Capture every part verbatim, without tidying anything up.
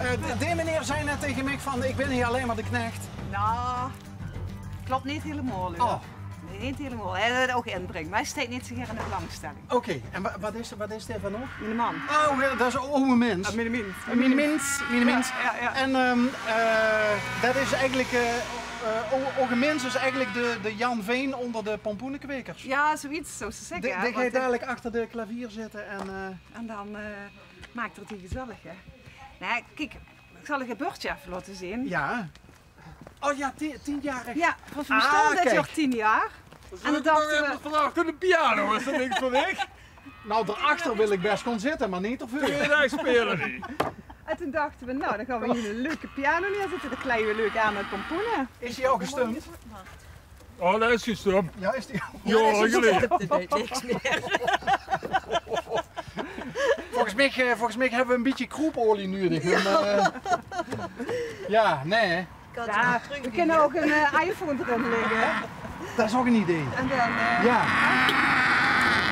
Eh, de, de meneer zei net tegen mij van: "Ik ben hier alleen maar de knecht." Nou, klopt niet helemaal, hoor. Oh. Nee, niet helemaal. Hij wil het ook inbrengen, maar hij steekt niet zo graag in de belangstelling. Oké, en wa- wat is, wat is dit van nog? Mijn man. Oh, ja, dat is een oude mens. Ah, mijn mens. Mijn mens, mijn mens. Ja, ja, ja. En ehm, eh, dat is eigenlijk, eh, eh, o- oude mens is eigenlijk de, de Jan Veen onder de pompoenenkwekers. Ja, zoiets, zo te zeggen. Die, die gaat dadelijk achter de klavier zitten en... eh, En dan eh, maakt het die gezellig, hè? Nee, kijk, ik zal het bordje even laten zien. Ja. Oh ja, tien, tienjarig. Ja, van Ah, stel dat kijk. Jaar tien jaar. En dan dachten we vandaag de piano, is dat niks voor dich? Nou, daarachter wil ik best gaan zitten, maar niet te veel. Twee dagen spelen die. En toen dachten we, nou, dan gaan we hier een leuke piano neerzetten. Dan kleien we leuk aan met pompoenen. Is hij al gestumpt? Oh, dat is gestumpt. Ja, is die... Ja, is die gestumpt? Niks meer. Volgens mij, eh, volgens mij hebben we een beetje kroepolie nodig. Ja, nee. Ja, we kunnen ook een eh, iPhone erin leggen. Dat is ook een idee. En dan eh, ja,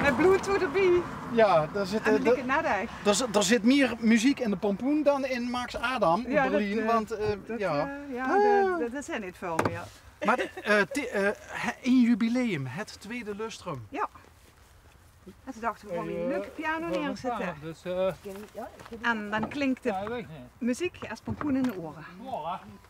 met Bluetooth erbij. Ja, daar zit, en eh, dat lijkt het net echt. Daar zit- daar zit meer muziek in de pompoen dan in Max Adam in Berlijn. Want eh, dat, ja. Eh, ja, dat, dat zijn niet veel meer. Maar eh, ti- eh, he- een jubileum, het tweede lustrum. Ja. En toen dachten we, gewoon een leuke piano neerzetten. En dan klinkt de muziek als pompoen in de oren.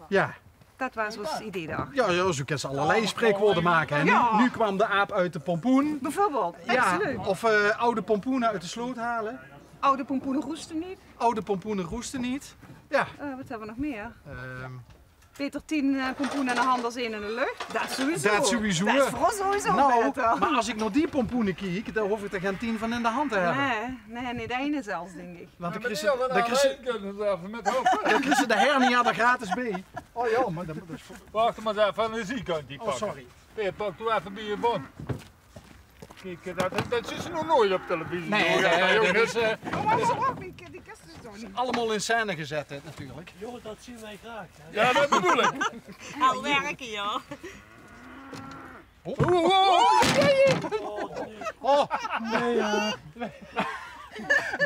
Ja. Dat was ons idee daar. Ja, ja, zo kan je allerlei spreekwoorden maken. Hè. Ja. Nu, nu kwam de aap uit de pompoen. Bijvoorbeeld, ja. Absoluut. Of eh, oude pompoenen uit de sloot halen. Oude pompoenen roesten niet. Oude pompoenen roesten niet. Ja. Eh, wat hebben we nog meer? Ehm, Beter tien eh, pompoenen in de hand als één in de lucht. Dat sowieso. Dat sowieso. Dat is voor ons sowieso nou, beter. Maar als ik naar die pompoenen kijk, dan hoef ik er geen tien van in de hand te hebben. Nee, nee, niet één zelfs, denk ik. Want dan krijg je, dan krijg je, dan krijg je de hernia er gratis bij. Oh ja, maar dat, dat is voor... Wacht maar eens even, aan de zijkant die pakken. Oh, sorry. Hey, pak doe even bij je bon. Kijk, dat, dat, dat zien ze nog nooit op televisie. Nee, nee, nee, dat is, eh, oh, wacht, wacht, wacht, die, die kist is toch niet. Allemaal in scène gezet, hè, natuurlijk. Jo, dat zien wij graag, hè. Ja, dat bedoel ik. Al werken, ja. Oh, oh, oh, oh. Oh, nee, ja.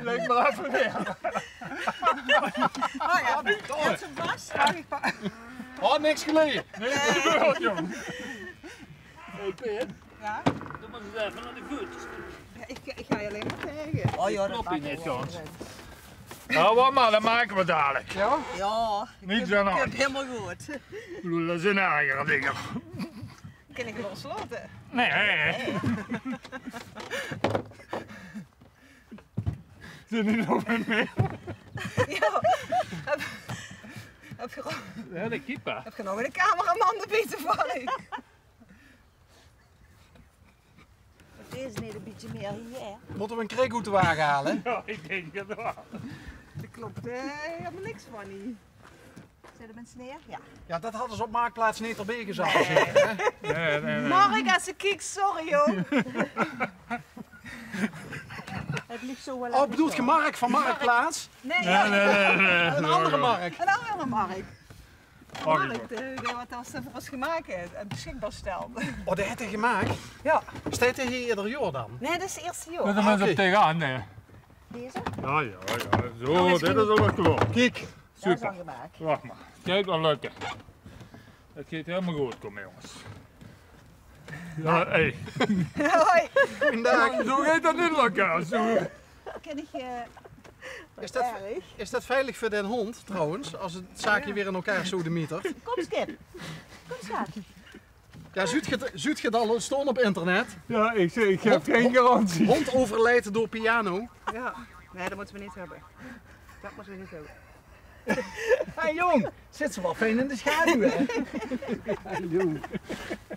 Leg maar even neer. Oh ja, dat is vast. Oh, niks geleden. Nee, dat is wel, jong. Hey, Pim. Ja? Dan moeten ze even naar de voetjes. Ja, ik, ik ga je alleen maar tegen. Oh ja, dat klopt niet, Jans. Nou, wat maar, dat maken we dadelijk. Ja? Ja, niet zo hard. Helemaal goed. Ik bedoel, dat zijn ergere dingen. Kan ik hem loslaten? Nee. Zit er nog met meer? Ja. Heb, heb je, ja, de keeper. Heb je nog een cameraman erbij toevallig? Het is net een beetje meer hier, hè? Moeten we een kreeg uit de wagen halen? Ja, ik denk het wel. Er klopt eh, helemaal niks van hier. Zet hem eens neer? Ja. Ja, dat hadden ze op Marktplaats niet erbij gezet, zeker, hè? Nee, nee, nee. Mark, als ik kiek, sorry, joh. Het ligt zo wel. Oh, bedoelt je Mark van Marktplaats? Nee, nee, nee, nee. Een andere Mark. Een andere Mark. Mark, eh, wat was er voor ons gemaakt heeft en beschikbaar stelde. Oh, die heeft hij gemaakt? Ja. Staat hij hier ieder jaar dan? Nee, dat is het eerste jaar. Met de mensen op tegenaan, nee. Deze? Ja, ja, ja. Zo, dit is ook wel klaar. Kijk. Super. Wacht maar. Kijk, wel lekker. Het gaat helemaal goed komen, jongens. Ja, hey. Hoi. Goedendag. Zo gaat dat niet lukken. Zo. Ken ik je... Is dat, is dat veilig voor den hond, trouwens, als het zaakje weer in elkaar sodemietert? Kom, Skip. Kom, schat. Ja, zuut je, zuut je het al ontstaan op internet? Ja, ik, ik heb geen garantie. Hond overlijdt door piano. Ja, nee, dat moeten we niet hebben. Dat moeten we niet hebben. Hey jong, zit ze wel fijn in de schaduw, hè? Hey jong.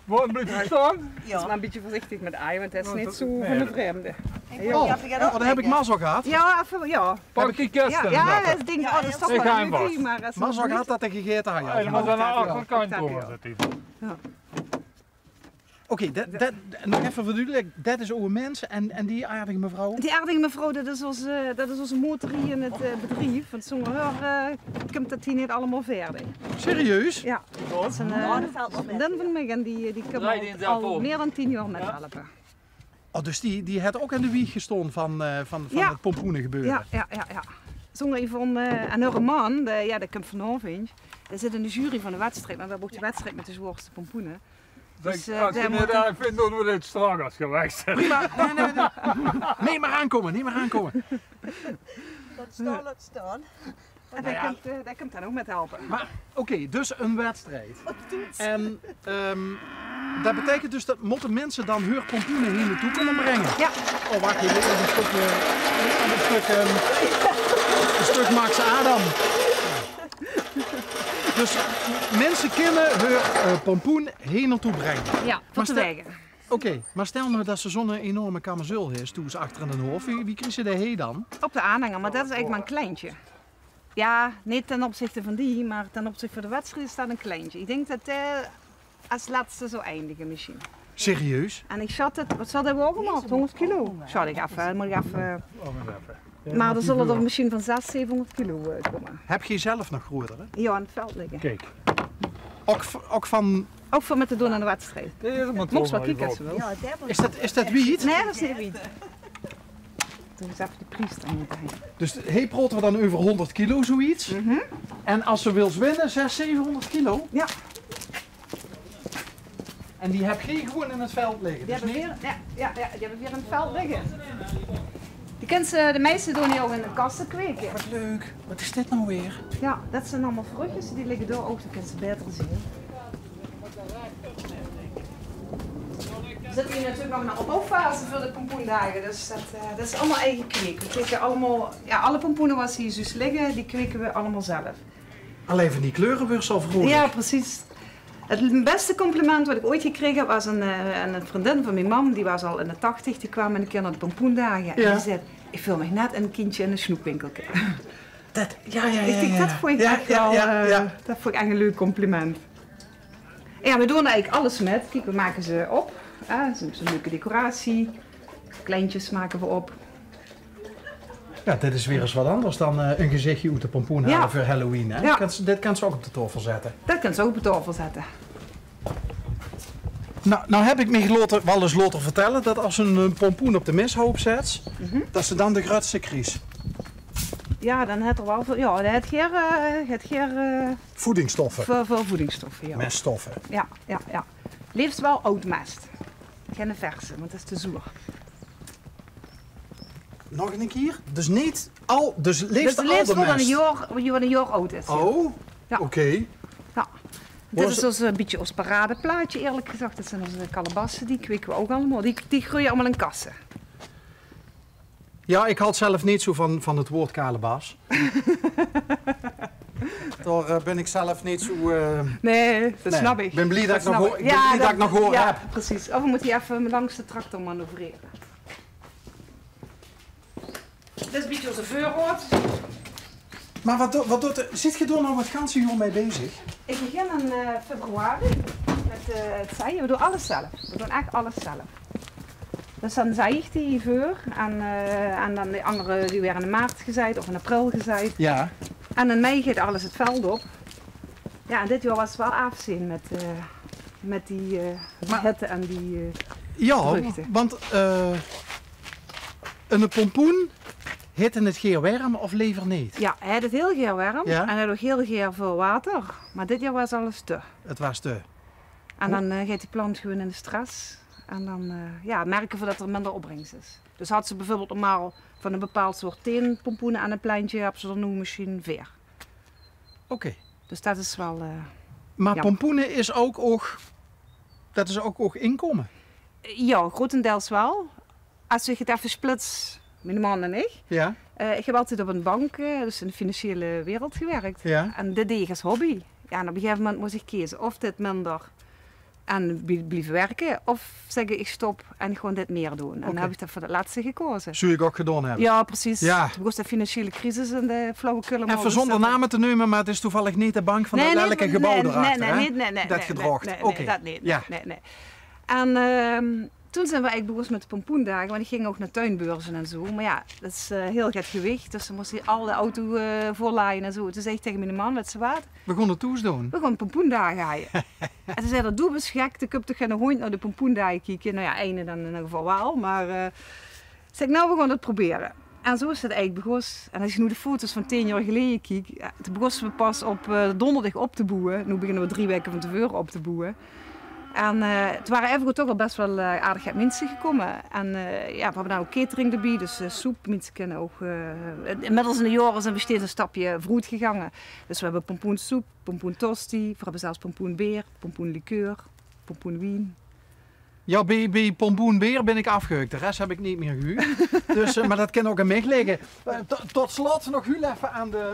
Waarom blijft het staan? Ja. Is maar een beetje voorzichtig met aai, want hij is niet zo van de vreemde. Oh, oh, dan heb ik mazzel gehad. Ja, even, ja. Pak ik die kast. Ja, ja, dat ding, oh, dat is toch wel leuk, maar mazzel gehad dat hij gegeten had. Ja, maar dan aan de achterkant komen zit hij. Ja. Oké, dat, dat, nog even verduidelijk. Dat is oude mensen en, en die aardige mevrouw? Die aardige mevrouw, dat is onze, dat is onze motor hier in het eh, bedrijf. Want zonder haar eh, komt dat hier niet allemaal verder. Serieus? Ja. Dat is een, eh, een vriendin van mij en die, die kan al, al meer dan tien jaar met helpen. Oh, dus die, die haet ouk aan de wieg gestoon van, eh, van, van 't pompoenegebeure. Ja, ja, ja. Zónger Yvonne, eh, en häöre man, de, ja, dae kump vanaovend. Dae zit in de jury van de wedstrijd, want we höbbe ouk de wedstrijd mit de zwaorste pompoene. Dus, eh, es dae neet erg vinjt, doon we dit straks gewaes. Prima, nee, nee, nee. Neet mier aankómme, neet mier aankómme. Laot staon, laot staon. En dae kump, eh, dae kump dan ouk mit helpe. Mer, oké, dus 'n wedstrijd. En, ehm, det beteikent dus det mótte minse dan häör pompoene hie naotoe kómme bringe. Ja. Oh, wach, hie ligk nog 'n stök, eh, 'n stök, ehm, 'n stök Max Adam. Dus minse kinne häör, eh, pompoen hie naotoe bringe. Ja, tot de wege. Oké, mer stel noe det se zoe'n enorme kamezeul höbs, thoes achter in den hof. Wie, wie kriegs se dae hie dan? Op de aanhanger, mer det is eigelik mer 'n kleintje. Ja, neet ten opzichte van die, mer ten opzichte van de wedstrijd is det 'n kleintje. Ich dink det dae es lètste zal eindige, mesjien. Serieus? En ich sjat 't, waat zal dae waege? Mer hóngerd kilo? Sjat ich effe, mót ich effe. Mer d'r zulle d'r mesjien van zes, zevehóngerd kilo, eh, kómme. Höb geer zelf nog groetere? Ja, in 't veld ligke. Kiek. Ouk v-, ouk van Ouk veur mit te doon aan de wedstrijd. Mós waal kieke es se wils. Is det, is det wied? Nee, det is neet wied. Doe ins effe de pries d'r neet bie. Dus hie praote we dan euver hóngerd kilo, zoeiets. En es se wils winne, zes, zevehóngerd kilo? Ja. En die höb geer gewoeën in 't veld ligke, dus neet? Ja, ja, ja, die höbbe we hie in 't veld ligke. Die kins se, de meiste doon die ouk in de kasse kweke. Waat leuk. Waat is dit noe weer? Ja, det zeen allemaol vruchjes, die ligke dao ouk, die kins se baeter zeen. We zitte hie natuurlik nog in de opbouwfase veur de pompoendage, dus det, eh, det is allemaol eige kweek. We kweke allemaol, ja, alle pompoene waat hie zjus ligke, die kweke we allemaol zelf. Allein van die kleure weurs se al vrolijk. Ja, precies. 't Beste compliment waat ich oeats gekrege höb, waas 'n, eh, 'n vriendin van mien mam, die waas al in de tachtig, die kwaam 'ne kier nao de pompoendage en die zag: "Ich veul mich net 'n kindje in 'n snoepwinkelke." Det, ja, ja, ja. Ich dink, det vónj ich ech waal, eh, det vónj ich ech 'n leuk compliment. Ja, we doon eigelik alles mit. Kiek, we make ze op. Hè, zoe'n, zoe'n leuke decoratie. Kleintjes make we op. Ja, dit is weer ins waat anders dan, eh, 'n gezichje oet de pompoen haole veur Halloween, hè? Ja. Kins se, dit kins se ouk op de taofel zètte. Det kins se ouk op de taofel zètte. Nou, nou höb ich mich laote, waal ins laote vertèlle det es se 'n, eh, pompoen op de mishoup zèts, det se dan de grutste kriegs. Ja, dan haet 'r waal väöl, ja, dae haet geer, eh, haet geer, eh, voedingsstoffe. Väöl, väöl voedingsstoffe, ja. Meststoffe. Ja, ja, ja. Leefs waal aod mest. Geine verse, want det is te zoer. Nog 'ne kier? Dus neet al, dus leefs al de mest? Waat 'n jaor, waat 'n jaor aod is, ja. Oh, oké. Ja. Dit is ós, eh, bietje ós paradeplaatje, eerlik gezag. Det zeen ózze kalebasse, die kweke we ouk allemaol. Die, die greuje allemaol in kasse. Ja, ich haoj zelf neet zoe van, van 't waord kalebas. Dao, eh, bin ich zelf neet zoe, eh, nee, det snap ich. Bin blie det ich nog, bin blie det ich nog haor höb. Precies. Oh, we mótte hie effe langs de tractor manoeuvrere. Dit is e bietje ózze veurraod. Mer waat do-, waat doot, zeet geer dao noe 't ganse jaor mei bezig? Ich begin in, eh, februari mit, eh, 't zeie. We doon alles zelf. We doon ech alles zelf. Dus dan zei ich die veur en, eh, en dan de anger die waere in maart gezeid of in april gezeid. Ja. En in mei geit alles 't veld op. Ja, en dit jaor waas 't waal aafzeen mit, eh, mit die, eh, hitte en die, eh, ja, want, eh, 'ne pompoen, hitte is geer werm of leever neet? Ja, hae haet 't hiel geer werm en hae haet ouk hiel geer väöl water. Mer dit jaor waas alles te. 't Waas te. En dan, eh, geit die plant gewoeën in de stress. En dan, eh, ja, merke we det d'r minder opbrengs is. Dus hads se beveurbeeld normaal van 'n bepaald soort tien pompoene aan e plentje, höbs se d'r noe mesjien veer. Oké. Dus det is waal, eh, jammer. Mer pompoene is ouk, ouk, det is ouk, ouk inkómme? Ja, groetendeils waal. Es ich 't effe splits, miene man en ich. Ja. Eh, ich höb altied op 'n bank, eh, dus in de financiële wereld gewirk. Ja. En dit deeg ich es hobby. Ja, en op e gegaeve moment mós ich keze. Of dit minder en blie-, blieve wirke, of zègke ich stop en gewoon dit mieër doon. En dan höb ich dan veur det lètste gekaoze. Zów ich ouk gedaon höbbe. Ja, precies. Ja. Toen waas de financiële crisis en de flauwekul. Effe zónger name te neume, mer 't is toevallig neet de bank van det lelike gebouw dao achter, hè? Nee, nee, det gedrocht. Oké. Ja. Nee, nee. En, ehm, Toen zeen we eigelik begós mit de pompoendage, want ich ging ouch nao tuinbeurze en zoe. Mer jao, dat is, eh, hiel get gewicht, dus dan mós se al de auto, eh, vollaaie en zoe. Toen zag ich tege miene man: "Wèts se waat? We gaon 't thoes doon. We gaon pompoendage haje." En toen zag 'r: "Doe bis gek, d'r kump toch geine hóndj nao de pompoendage kieke?" Noe jao, eine dan in eder geval waal, mer, eh, zag ich: "Noe, we gaon 't probere." En zoe is 't eigelik begós. En es ich noe de foto's van tieën jaor geleje kiek, jao, toen begóste we pas op, eh, dónderdig op te boewe. Noe beginne we drie waeke van te veure op te boewe. En, eh, 't wore aevegood toch al bès waal, eh, aardig get minse gekómme. En, eh, jao, we höbbe dan ouch catering d'rbie, dus, eh, soep. Minse kinne ouch, eh, inmiddels in de jaore zeen we steeds ein stapje veuroet gegange. Dus we höbbe pompoensoep, pompoentosti, we höbbe zelfs pompoenbeer, pompoenlikeur, pompoenwien. Jao, bie, bie pompoenbeer bin ich aafgehaok. De res höb ich neet mieë gehuurd. Dus, eh, mer dat kin ouch aan mich ligke. Eh, to-, tot slot nog hiel effe aan de...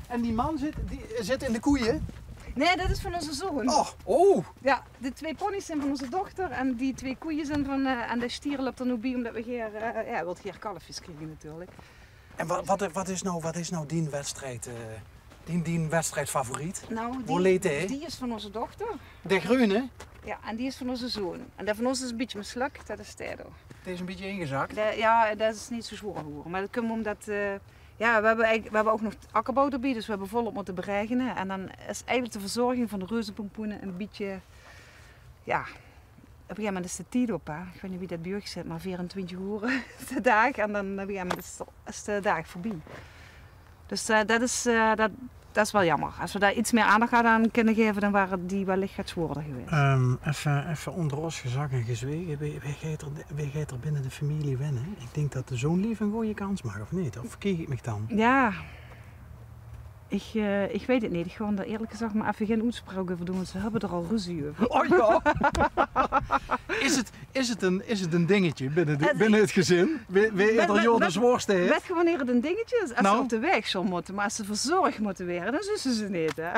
En die man zit, die zit in de koeie? Nae, dat is van ózze zoon. Oh, oh. Jao, de twee pony's zeen van ózze dochter en die twee koeie zeen van, eh, en de stier löp d'r noe bie, ómdat we geer, eh, jao, wilt geer kalfjes kriege natuurlik. En wa-, wat, wat is noe, wat is noe dien wedstrijd, eh, dien, dien wedstrijdfavoriet? Noe, die, leet die? Die is van ózze dochter. De greune? Jao, en die is van ózze zoon. En dae van ós is ein bietje mislök, dat is Tedo. Die is ein bietje ingezak? Dae, jao, dat is neet zoe zwaor gewore. Mer dat kump ómdat, eh, jao, we höbbe eigelik, we höbbe ouch nog akkerbouw d'rbie, dus we höbbe volop mótte beregene. En dan is eigelik de verzorging van de reuzepompoene ein bietje, jao, op ein gegaeve moment is de tied op, hè. Ich weit neet wie dat bie uch zit, mer veerentwintig oere de daag. En dan op ein gegaeve moment is de, is de daag veurbie. Dus, eh, dat is, eh, dat, dat is waal jaomer. Es we dao get mieë aandach aan hadde kinne gaeve, dan wore die wellich get zwaorder gewaes. Ehm, effe, effe ónger ós gezag en gezwege, wae, wae geit d'r, wae geit d'r binne de femilie winne? Ich dink dat de zoon leever ein gooj kans maak, of neet? Of verkiek ich mich dan? Jao. Ich, eh, ich weit 't neet. Ich gaon dao ierlik gezag mer effe gein oetspraok euver doon, want ze höbbe d'r al ruzie euver. Oh jao? Is 't, is 't ein, is 't ein dingetje binne de, binne 't gezin? Wae, wae is d'r de zwaorste? Wèt geer wannieër 't ein dingetje is? Es ze op de waeg zal mótte, mer es ze verzorg mótte waere, dan zuus se ze neet, hè?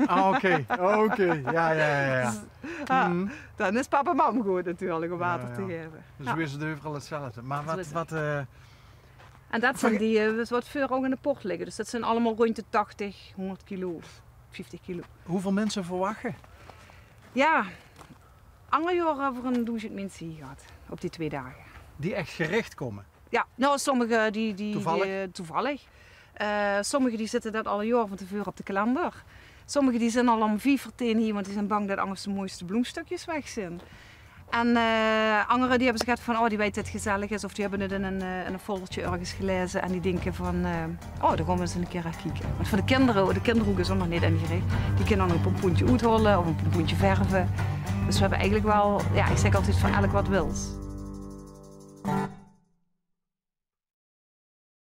Ah, oké. Oké. Jao, jao, jao, jao. Dus, ah, dan is pap en mam good natuurlik óm water te gaeve. Dus is 't euveral 'tzelfde. Mer wat, wat, eh, En dat zeen die, eh, dus wat veur ouch in de port ligke. Dus dat zeen allemaol rónd de tachtig, hóngerd kilo, vieftig kilo. Hoeveul minse verwachte? Jao, anger jaor höbbe v'r ein doezend minse hie gehad op die twee daag. Die ech gerich kómme? Jao, noe, sommige die, die, toevallig? Die, eh, toevallig. Eh, sommige die zitte dat al ein jaor van te veure op de kalender. Sommige die zeen al óm vief veur tieën hie, want die zeen bang dat angers de mooiste bloemstökskes weg zeen. En, eh, angere die höbbe zoe get van, oh, die weite dat 't gezellig is, of die höbbe 't in ein, eh, in ein folderke örges gelaeze en die dinke van, eh, oh, dao gaon v'r ins ein kier nao kieke. Want veur de kinder, de kinderhook is ouch nog neet ingerich. Die kinne dan ein pompoentje oetholle of ein pompoentje verve. Dus v'r höbbe eigelik waal, jao, ich zèk altied van: elk wat wils.